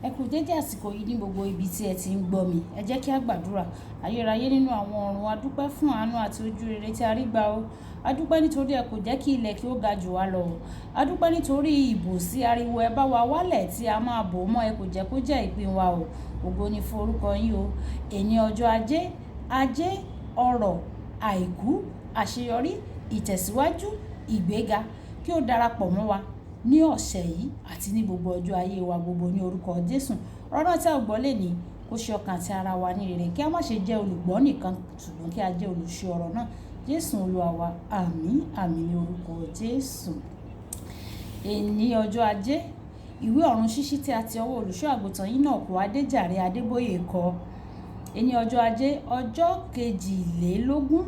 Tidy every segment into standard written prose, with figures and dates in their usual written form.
Ẹ kú dédé àsìkò yìí ní gbogbo ibi tí ẹ ti ń gbọ́ mi. Ẹ jẹ́ kí a gbàdúrà. Ayérayé nínú àwọn ọ̀run, a dúpẹ́ fún àánú àti ojú rere tí a rí gbà o. A dúpẹ́ nítorí ẹ kò jẹ́ kí ilẹ̀ kí ó ga jù wá lọ. A dúpẹ́ nítorí ìbòsí ariwo ẹ bá wa wálẹ̀ tí a máa bò mọ́ ẹ kò jẹ́ kó jẹ́ ìpín wa o. Ògo ni fún orúkọ yín o. Èní ọjọ́ ajé, ajé, ọrọ̀, àìkú, àṣeyọrí, ìtẹ̀síwájú, ìgbéga kí ó darapọ̀ mọ́ wa ní ọ̀sẹ̀ yìí àti ní gbogbo ọjọ́ ayé wa gbogbo ní orúkọ Jésù. Ọ̀rọ̀ náà tí a ó gbọ́ lónìí kó ṣe ọkàn àti ara wa ní rere, kí a má ṣe jẹ́ olùgbọ́ nìkan, ṣùgbọ́n kí a jẹ́ olùṣe ọ̀rọ̀ náà. Jésù Olúwa wa. Àmín, àmín ní orúkọ Jésù. Èní ọjọ́ ajé, ìwé ọ̀run ṣíṣí tí a ti ọwọ́ olùṣọ́ àgùntàn Enoch Adéjàre Adébóyè kọ. Èní ọjọ́ ajé, ọjọ́ kejìlélógún,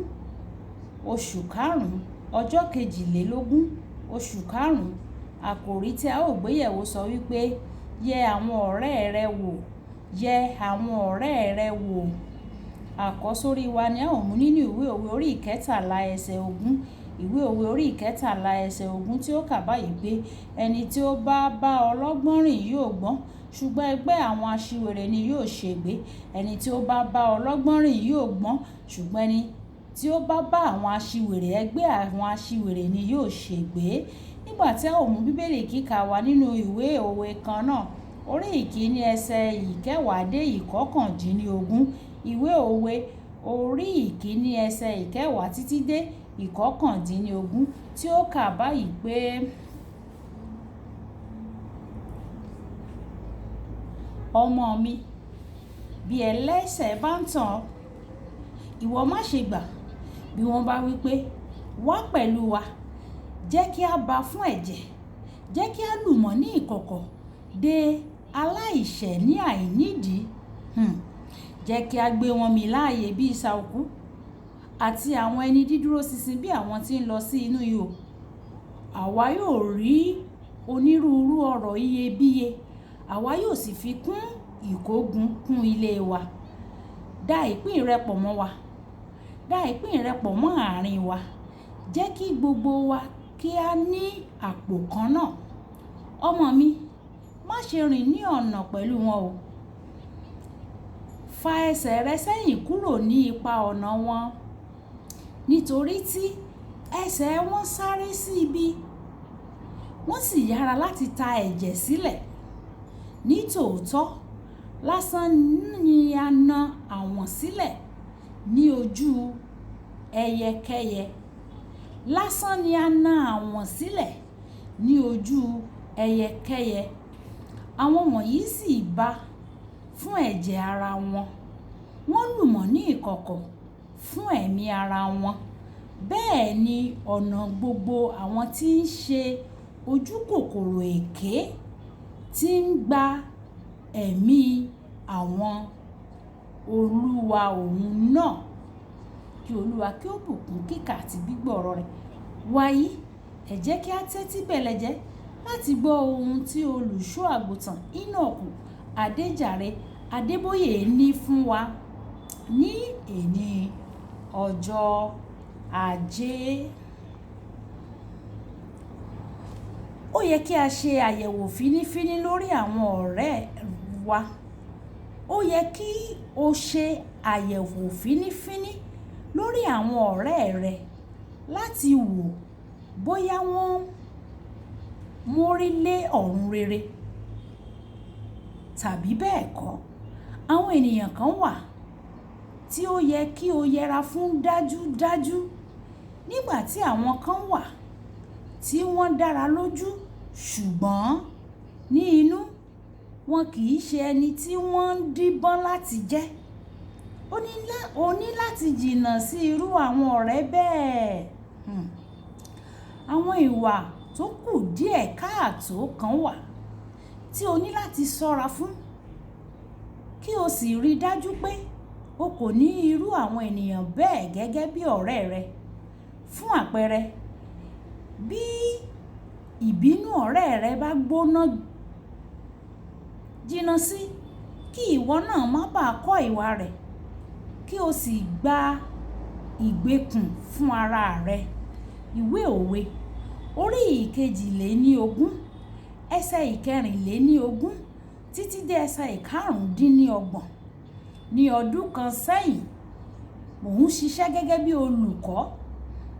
oṣù karùn-ún, ọjọ́ kejìlélógún, oṣù karùn-ún. Àkòrí tí a ó gbé yẹ̀wò sọ wípé, yẹ àwọn ọ̀rẹ́ rẹ wò, yẹ àwọn ọ̀rẹ́ rẹ wò. Àkọ́sórí wa ni a ó mú nínú ìwé òwe orí ìkẹtàlá ẹsẹ̀ ogún. Ìwé òwe orí ìkẹtàlá ẹsẹ̀ ogún tí ó kà báyìí pé, ẹni tí ó bá bá ọlọ́gbọ́n rìn yóò gbọ́n, ṣùgbọ́n ẹgbẹ́ àwọn aṣiwèrè ni yóò ṣègbé. Ẹni tí ó bá bá ọlọ́gbọ́n rìn yóò gbọ́n, ṣùgbọ́n ẹni tí ó bá bá àwọn aṣiwèrè, ẹgbẹ́ àwọn aṣiwèrè ni yóò ṣègbé. Nígbà tí a ó mú Bíbélì kíkà wa nínú ìwé òwe kan náà, orí ìkíní ẹsẹ̀ ìkẹwàá dé ìkọkàndínlógún. Ìwé òwe orí ìkíní ẹsẹ̀ ìkẹwàá títí dé ìkọkàndínlógún tí ó kà báyìí pé, ọmọ mi, bí ẹlẹ́ṣẹ̀ bá ń tàn ọ́, ìwọ má ṣe gbà. Bí wọ́n bá wí pé, wá pẹ̀lú wa, jẹ́ kí a bá fún ẹ̀jẹ̀, jẹ́ kí a lùmọ̀ ní ìkọ̀kọ̀ dé aláìṣẹ̀ ní àìnídìí. Jẹ́ kí a gbé wọn mì láàyè bí isà òkú àti àwọn ẹni dídúró ṣinṣin bí àwọn tí ń lọ sí inú ihò. Àwa yóò rí onírúurú ọ̀rọ̀ iyebíye, àwa yóò sì fi kún ìkógun kún ilé wa. Da ìpín rẹ pọ̀ mọ́ wa, da ìpín rẹ pọ̀ mọ́ àárín wa. Jẹ́ kí gbogbo wa kí a ní àpò kan náà. Ọmọ mi, má ṣe rìn ní ọ̀nà pẹ̀lú wọn o. Fa ẹsẹ̀ rẹ sẹ́yìn kúrò ní ipa ọ̀nà wọn, nítorí tí ẹsẹ̀ wọn sáré sí ibi, wọ́n sì yára láti ta ẹ̀jẹ̀ sílẹ̀. Nítòótọ́, lásán ni a na àwọn sílẹ̀ ní ojú ẹyẹkẹyẹ. Lásán ni a na àwọn sílẹ̀ ní ojú ẹyẹkẹyẹ. Àwọn wọ̀nyí sì bá fún ẹ̀jẹ̀ ara wọn. Wọ́n lùmọ̀ ní ìkọ̀kọ̀ fún ẹ̀mí ara wọn. Bẹ́ẹ̀ ni ọ̀nà gbogbo àwọn tí ń ṣe ojúkòkòrò èké tí ń gba ẹ̀mí àwọn olúwa òun náà. Kí Olúwa kí ó bùkún kíkà àti gbígbọ́ ọ̀rọ̀ rẹ̀. Wàyí, ẹ jẹ́ kí a tẹ́tí bẹ̀lẹ̀jẹ́ láti gbọ́ ohun tí olùṣọ́ àgùntàn Enoch Adéjàre Adébóyè ní fún wa ní èní ọjọ́ ajé. Ó yẹ kí a ṣe àyẹ̀wò fínífíní lórí àwọn ọ̀rẹ́ wa. Ó yẹ kí o ṣe àyẹ̀wò fínífíní lórí àwọn ọ̀rẹ́ rẹ láti wò bóyá wọ́n mórí lé ọ̀run rere tàbí bẹ́ẹ̀ kọ́. Àwọn ènìyàn kan wà tí ó yẹ kí o yẹra fún dájúdájú, nígbà tí àwọn kan wà tí wọ́n dára lójú ṣùgbọ́n ní inú wọn kì í ṣe ẹni tí wọ́n ń díbọ́n láti jẹ́. O ní láti jìnnà sí irú àwọn ọ̀rẹ́ bẹ́ẹ̀. Àwọn ìwà tó kù díẹ̀ káàtó kan wà tí o ní láti ṣọ́ra fún, kí o sì rí dájú pé o kò ní irú àwọn ènìyàn bẹ́ẹ̀ gẹ́gẹ́ bí ọ̀rẹ́ rẹ. Fún àpẹẹrẹ, bí ìbínú ọ̀rẹ́ rẹ bá gbóná jìnnà sí, kí ìwọ náà má bàa kọ́ ìwà rẹ̀, kí o sì gba ìgbèkùn fún ara rẹ. Ìwé òwe orí ìkejìléníogún ẹsẹ̀ ìkẹrìnléníogún títí dé ẹsẹ̀ 25. Ní ọdún kan sẹ́yìn, mò ń ṣiṣẹ́ gẹ́gẹ́ bí olùkọ́,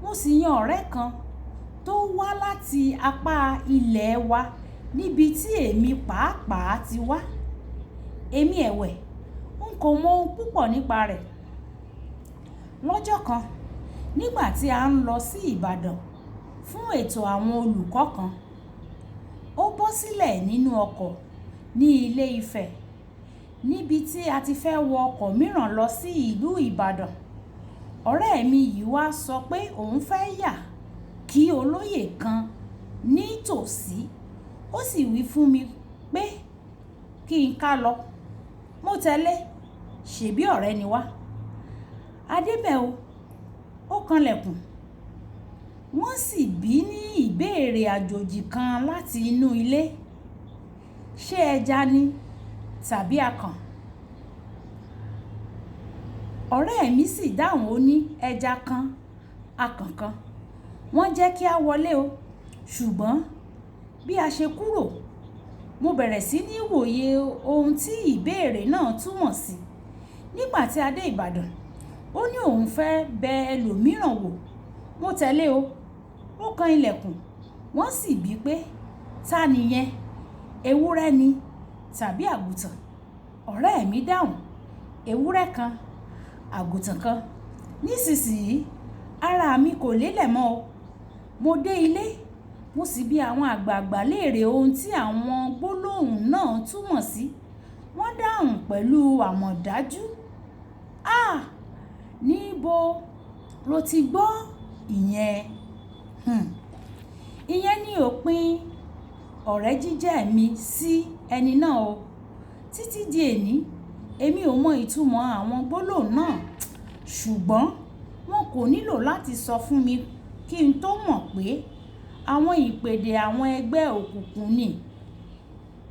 mo sì yan ọ̀rẹ́ kan tó wá láti apá ilẹ̀ wa níbi tí èmi pàápàá ti wá. Èmi ẹ̀wẹ̀, n kò mọ ohun púpọ̀ nípa rẹ̀. Lọ́jọ́ kan, nígbà tí à ń lọ sí Ìbàdàn fún ètò àwọn olùkọ́ kan, ó bọ́ sílẹ̀ nínú ọkọ̀ ní ilé Ifẹ̀ níbi tí a ti fẹ́ wọ ọkọ̀ mìíràn lọ sí ìlú Ìbàdàn. Ọ̀rẹ́ mi yìí wá sọ pé òun fẹ́ yà kí olóyè kan ní tòsí. Ó sì wí fún mi pé kí n ká lọ. Mo tẹ̀lé, ṣèbí ọ̀rẹ́ ni wá. A dé bẹ̀ o, ó kanlẹ̀kùn. Wọ́n sì bí ní ìbéèrè àjòjì kan láti inú ilé. Ṣé ẹja ni tàbí akàn? Ọ̀rẹ́ mi sì dáhùn ó ní ẹja kan, akàn kan. Wọ́n jẹ́ kí a wọlé o. Ṣùgbọ́n bí a ṣe kúrò, mo bẹ̀rẹ̀ sí ní wòye ohun tí ìbéèrè náà túmọ̀ sí. Nígbà tí a dé Ìbàdàn, ó ní òun fẹ́ bẹ ẹlòmíràn wò. Mo tẹ̀lé o. Ó kan ilẹ̀kùn, wọ́n sì bí pé, "Ta ni yẹn? Ewúrẹ́ ni tàbí àgùntàn?" Ọ̀rẹ́ mi dáhùn, "Ewúrẹ́ kan, àgùntàn kan." Nísinsìnyí, ara mi kò lélẹ̀ mọ́ o. Mo dé ilé, mo sì bi àwọn àgbàgbà léèrè ohun tí àwọn gbólóhùn náà túmọ̀ sí. Wọ́n dáhùn pẹ̀lú àmọ̀dájú. "À, níbo lo ti gbọ́ ìyẹn?" Ìyẹn ni òpin ọ̀rẹ́ jíjẹ́ mi sí ẹni náà o. Títí di èní, èmi ò mọ ìtumọ̀ àwọn gbólóhùn náà, ṣùgbọ́n wọn kò nílò láti sọ fún mi kí n tó mọ̀ pé àwọn ìpèdè àwọn ẹgbẹ́ òkùnkùn ni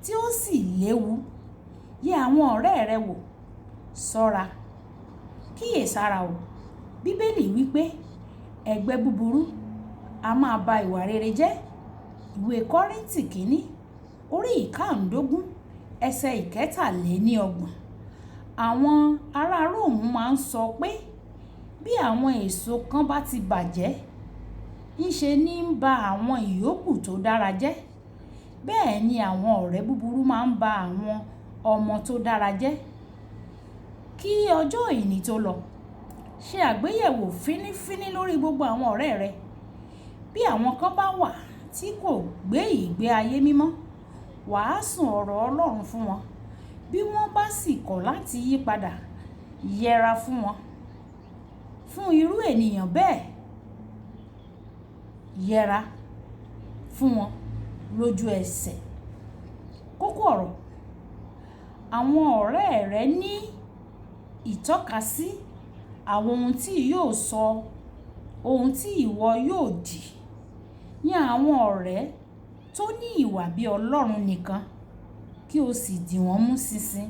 tí ó sì léwu. Yẹ àwọn ọ̀rẹ́ rẹ wò, ṣọ́ra, kíyèsára o. Bíbélì wípé ẹgbẹ́ búburú a máa ba ìwà rere jẹ́. Ìwé Kọ́ríńtì kìíní, orí ìkarùndógún, ẹsẹ̀ 33. Àwọn ará Róòmù máa ń sọ pé bí àwọn èso kan bá ti bàjẹ́, ń ṣe ní ń ba àwọn ìyókù tó dára jẹ́. Bẹ́ẹ̀ ni àwọn ọ̀rẹ́ búburú máa ń ba àwọn ọmọ tó dára jẹ́. Kí ọjọ́ òní tó lọ, ṣe àgbéyẹ̀wò fínífíní lórí gbogbo àwọn ọ̀rẹ́ rẹ. Bí àwọn kan bá wà tí kò gbé ìgbé ayé mímọ́, wàásù ọ̀rọ̀ Ọlọ́run fún wọn. Bí wọ́n bá sì kọ̀ láti yípadà, yẹra fún wọn. Fún irú ènìyàn bẹ́ẹ̀, yẹra fún wọn lójú ẹsẹ̀. Kókó ọ̀rọ̀, àwọn ọ̀rẹ́ rẹ ní ìtọ́kasí àwọn ohun tí yóò sọ ohun tí ìwọ yóò dì. Yan àwọn ọ̀rẹ́ tó ní ìwà bí Ọlọ́run nìkan kí o sì dì wọ́n mú ṣinṣin.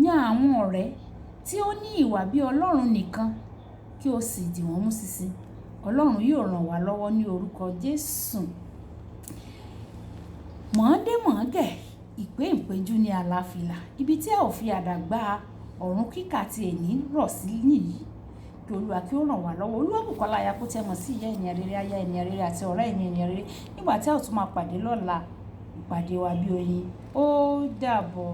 Yan àwọn ọ̀rẹ́ tí ó ní ìwà bí Ọlọ́run nìkan kí o sì dì wọ́n mú ṣinṣin. Ọlọ́run yóò ràn wá lọ́wọ́ ní orúkọ Jésù. Mọ̀ọ́dé mọ̀ọ́gẹ̀, ìpé ìpéjú ní àlàáfíà. Ibi tí a ò fi àdàgbà ọ̀run kíkà tí èní rọ̀ sí nìyí. Kí Olúwa kí ó ràn wá lọ́wọ́. Olúwabùkọ́lá aya kó tẹ́ mọ̀ sí ìyá ènìyàn rere, aya ènìyàn rere àti ọ̀rẹ́ ènìyàn rere. Nígbà tí a ó tún máa pàdé lọ́la, ìpàdé wa bí oyin. Ó dàbọ̀.